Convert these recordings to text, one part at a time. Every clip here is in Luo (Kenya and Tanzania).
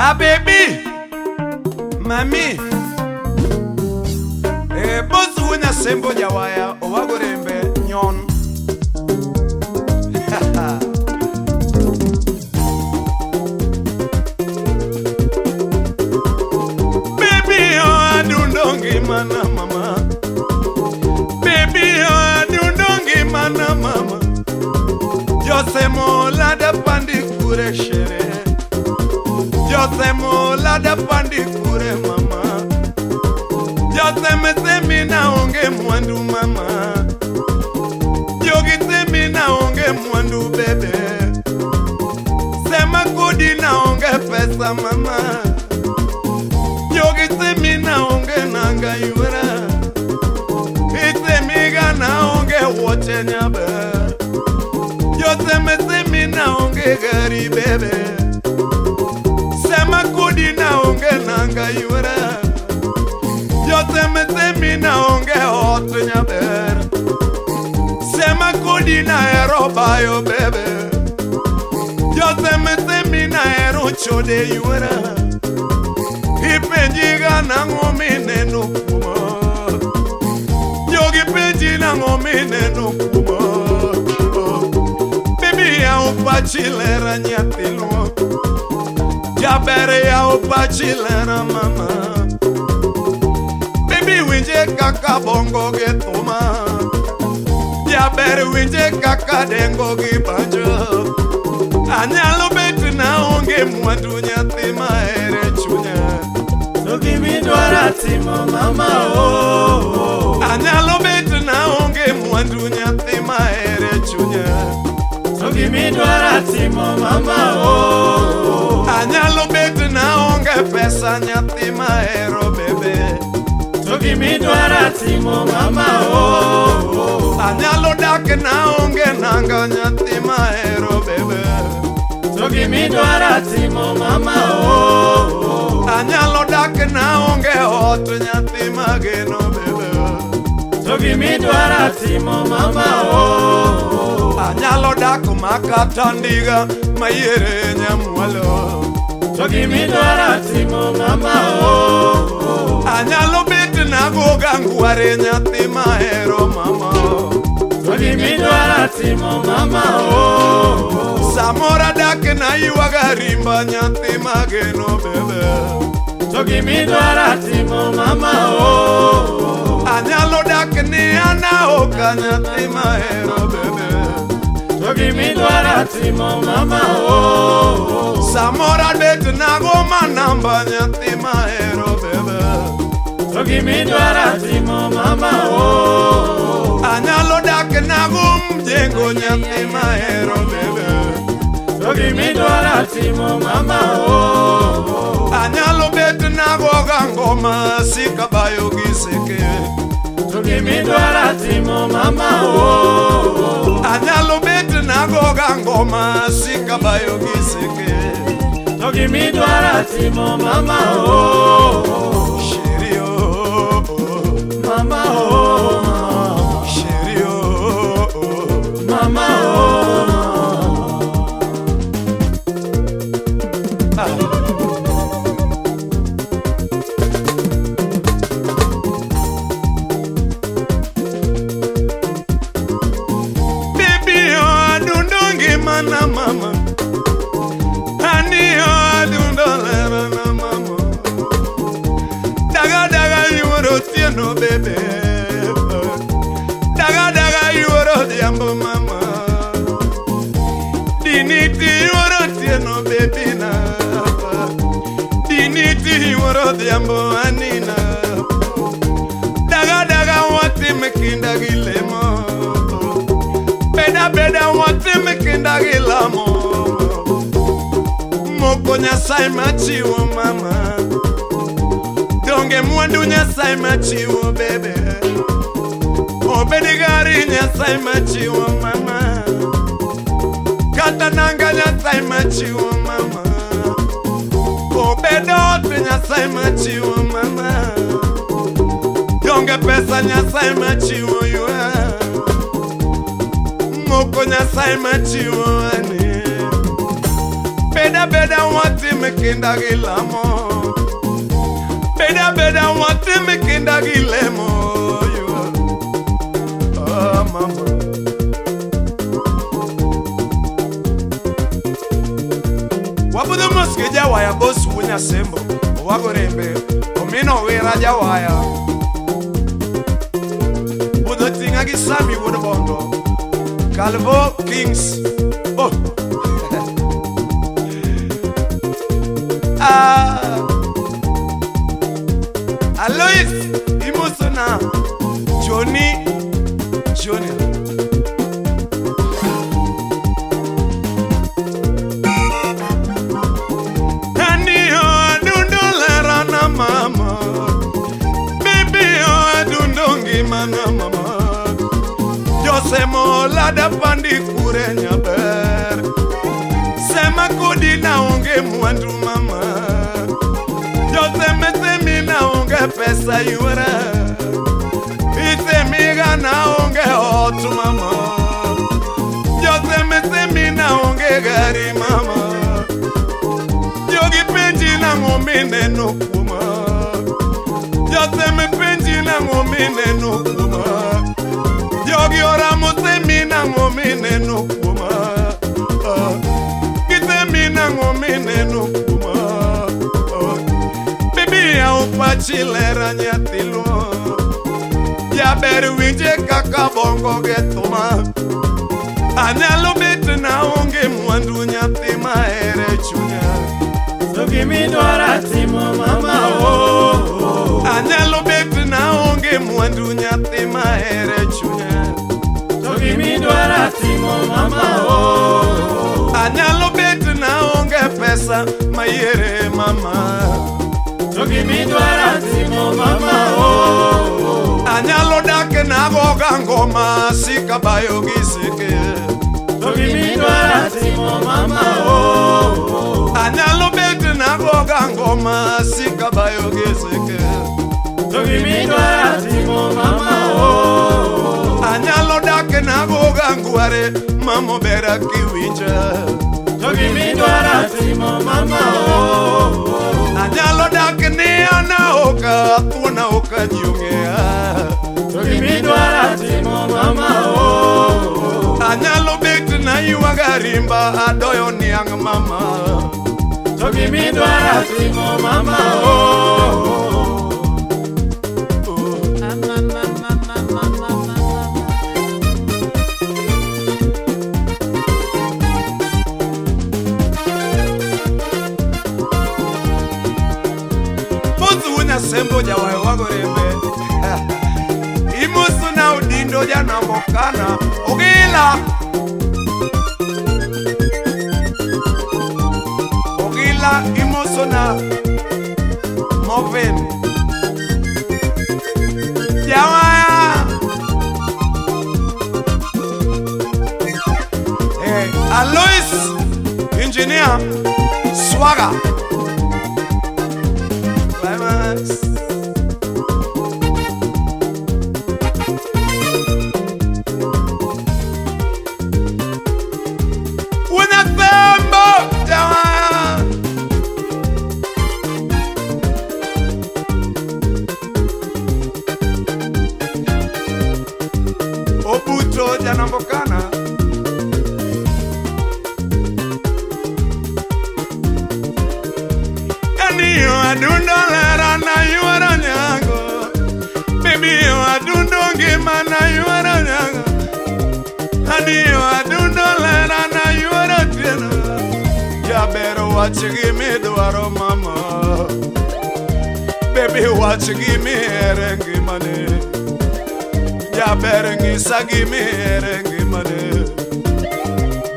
Ah baby, mami, e boss wunya sembo jawaya owagorembe nyon. Baby, oh adundo ngimana mama. Baby, oh adundo ngimana mama. Jose molada pandi kure shere. Jose molada pandi kure mama. Jose mesemi na onge mwandu mama. Yogi semi na onge mwandu bebe. Sema kodi na onge pesa mama. Yogi semi na onge nanga yuera. Isemiga na onge woche nyabe. Jose mesemi na onge gari bebe. Sema kodi na onge nanga yuera. Jose mesemi na onge ot nyaber. Sema kodi na ero bayo bebe. Jose mesemi na ero chode yuera. Ipenjiga na ng'omi neno kuma. Yogi penji na ng'omi neno kuma. Baby ya upachilera nyathilo. Jabere ya upachilera mama. Baby winje kaka bongo ge tuma. Jabere winje kaka dengo gi banjo. Anyalo bet na onge mwandu nyathi mahere chunya. To gimidwaro timo mama oh. Anyalo bet na onge mwandu nyathi mahere chunya. To gimidwaro timo mama oh. Anyalo bet na onge pesa nyathi mahero bebe. To gimidwaro timo mama oh. Anyalo dak na onge nanga nyathi mahero bebe. To gimidwaro timo mama oh. Anyalo dak na onge ot nyathi mageno bebe. To gimidwaro timo mama oh. Anyalo dak makata ndiga mayiere nyamwalo. To gimidwaro timo mama oh. Anyalo bet na goga ngware nyathi mahero mama. To gimidwaro timo mama oh. Samora dak na ywaga rimba nyathi mageno bebe. To gimidwaro timo mama oh. Anyalo dak ni anaoka nyathi mahero bebe. To gimidwaro timo mama oh. Samora bet na goma namba nyathi mahero bebe. To gimidwaro timo mama oh. Anyalo dak na gum jengo nyathi mahero bebe. To gimidwaro timo mama oh. Anyalo bet na goga ngoma sikabayo gi seke. To gimidwaro timo mama oh. Anyalo bet na goga ngoma sikabayo gi seke. To gimidwaro timo mama oh. Sheri oh, mama oh. Sheri oh, mama oh. Ah. Baby oh adundo ngimana mama. Ani oh adundo lera na mama. Daga daga yuoro tieno bebe. Daga daga yuoro diambo mama. Diniti yuoro tieno baby na. Diniti yuoro diambo anina. Daga daga wati mekinda gilemo. Beda beda wati mekinda gilamo. Moko Nyasaye machiwo mama. Donge mwandu Nyasaye machiwo bebe. Obedi gari Nyasaye machiwo mama. Kata nanga Nyasaye machiwo mama. Obedo ot Nyasaye machiwo mama. Donge pesa Nyasaye machiwo yua. Moko Nyasaye machiwo ane. Beda Beda beda watim kinda gi lamo. Beda beda watim kinda gi lemo. Ah, mama. Wabudho mos gi jawaya bos wuo Nyasembo. Owago rembe. Omino wira jawaya. Budho ting'a gi Sami wuod Bondo. Calvo Kings. Oh. Ah. Alois Imosona. Johnny Junior. Anio adundo lera na mama. Baby o adundo ngima na mama. Josemo lada pandi kure nyaber. Sema kodi na onge mwandu mama. Joseme semi na onge pesa yuara. Itemiga na onge otu mama. Joseme semi na onge gari mama. Jogi penji na ngomine no kuma. Joseme penji na ngomine no kuma. Jogi oramo semi na ngomine no kuma. Kitemi na ngomine no kuma. Baby ya upachilera nyathilo. Jaber winje kaka bongo getuma. Anyalo bet na onge mwandu nyathi mahere chunya. To gimidwara timo mama oh. Anyalo bet na onge mwandu nyathi mahere chunya. To gimidwara timo mama oh. Anyalo bet na onge pesa mayiere mama. To gimidwara timo mama oh. Anyalo dak na goga ngoma sikabayo gi sike. To gimidwara timo mama oh. Anyalo bet na goga ngoma sikabayo gi sike. To gimidwara timo mama oh. Anyalo dak na goga ngware mamo bera kiwinja. To gimidwara timo mama oh. Anyalo dak ni ana oka thuona oka ji ong'eya. To gimidwara timo mama oh. Anyalo bet na ywaga rimba adoyo niang' mama. To gimidwara timo mama oh. Oh. Boss wuo Nyasembo jawayo wago rembe. Imoso na odindo janambokana Ogila. Ogila imoso na Moven. Jawaya. Alois Engineer Swaga. Climax. Unyasembo jawaya. Obuto janambokana. Aniyo adundo lera na yuoro nyango. Baby yo adundo ngima na yuoro nyango. Aniyo adundo lera na yuoro tieno. Jaber wach gimidwaro mama. Baby wach gimihere ngimane. Jaber ng'isa gimihere ngimane.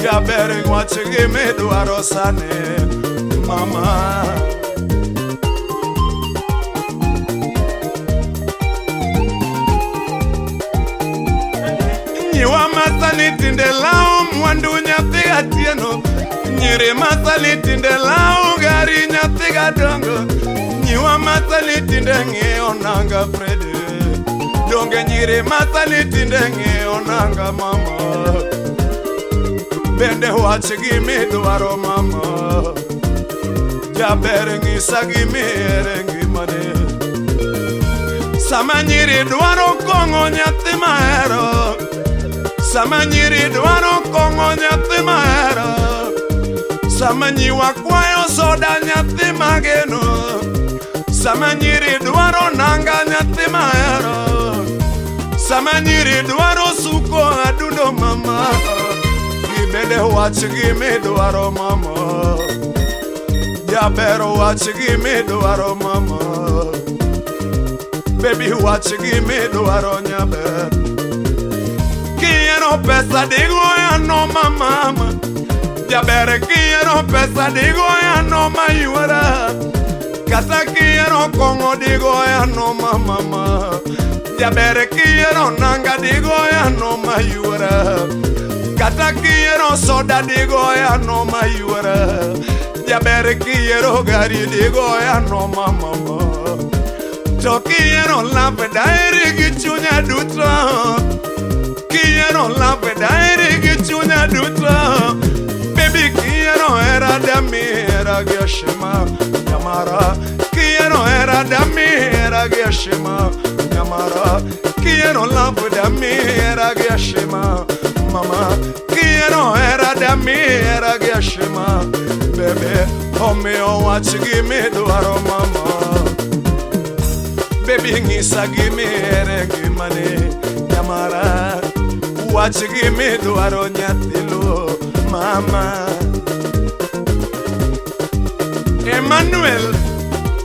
Jaber wach gimidwaro sane mama. Nyiwa masani tinde lao mwandu nyathi gatieno. Nyiri masani tinde lao gari nyathi gadongo. Nyiwa masani tinde ng'iyo nanga Fredi. Donge nyiri masani tinde ng'iyo nanga mama. Bende wach gimidwaro mama. Jaber ng'isa gimihere ngimane. Sama nyiri dwaro kong'o nyathi mahero. Sama nyiri dwaro kong'o nyathi mahero. Sama nyiwa kwayo soda nyathi mageno. Sama nyiri dwaro nanga nyathi mahero. Sama nyiri dwaro suko adundo mama. Gibende wach gimidwaro mama. Jaber wach gimidwaro mama. Baby wach gimidwaro nyaber. Kiyiero pesa digoya no mama. Jaber kiyiero pesa digoya no mayuora. Kata kiyiero kong'o digoya no mama. Jaber kiyiero nanga digoya no mayuora. Kata kiyiero soda digoya no mayuora. Jaber kiyiero gari digoya no mama. To kiyiero love daeri gi chunya duto. Kiyiero love daeri gi chunya duto. Baby kiyiero hera dami hera gi heshima nyamara. Kiyiero hera dami hera gi heshima nyamara. Kiyiero love dami hera gi heshima mama. Kiyiero hera dami hera gi heshima bebe. Omiyo wach gimidwaro mama. Baby ng'isa gimihere ngimane nyamara. Wach gimidwaro nyathi luo mama. Emmanuel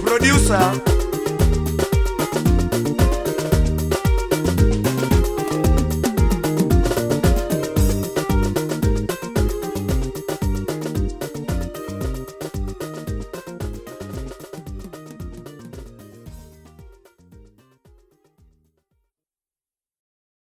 producer.